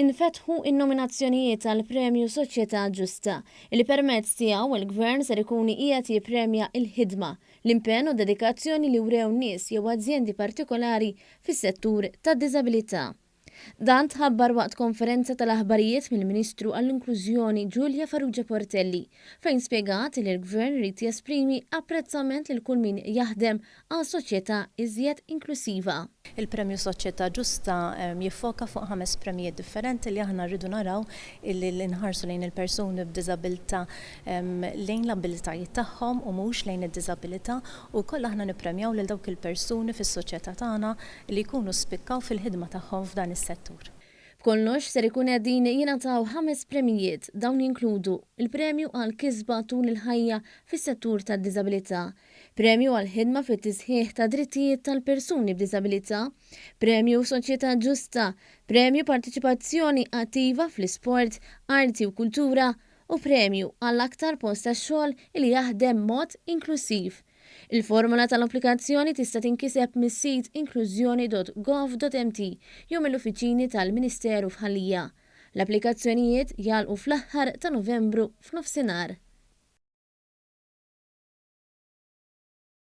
Infetħu n-nominazzjonijiet għall-Premju Soċjetà Ġusta, li permezz tiegħu l-Gvern ser ikun qiegħed jippremja l-ħidma, l-impenn u d-dedikazzjoni li wrew nies jew azjendi partikolari fis-settur tad-diżabilità. Dan tħabbar waqt konferenza tal-aħbarijiet mill-Ministru għall-Inklużjoni Julia Farrugia Portelli, fejn spjegat li l-Gvern irid jesprimi apprezzament lil kull min jaħdem għal soċjetà iżjed inklussiva. Il-Premju Soċjetà Ġusta jiffoka fuq ħames premjijiet differenti li aħna rridu naraw illi nħarsu lejn il-persuni b'diżabilità lejn l-abilitajiet tagħhom u mhux lejn id-diżabilità u wkoll aħna nippremjaw lil dawk il-persuni fis-soċjetà tagħna li jkunu spikkaw fil-ħidma tagħhom f'dan is-settur. B'kollox ser ikun qegħdin jingħataw ħames premjijiet, dawn jinkludu l-Premju għall-Kisba Tul il-Ħajja fis-Settur tad-Diżabilità, Premju għall-Ħidma fit-Tisħiħ tad-Drittijiet tal-Persuni b'Diżabilità, Premju Soċjetà Ġusta, Premju Parteċipazzjoni Attiva fl-Isport, Arti u Kultura u Premju għall-Aktar Post tax-Xogħol li Jaħdem b'Mod Inklussiv. Il-formola tal-applikazzjoni tista' tinkiseb mis-sit inklużjoni.gov.mt jew mill-uffiċini tal-Ministeru f'Ħal Lija. L-applikazzjonijiet jagħlqu fl-aħħar ta' Novembru f'nofsinhar.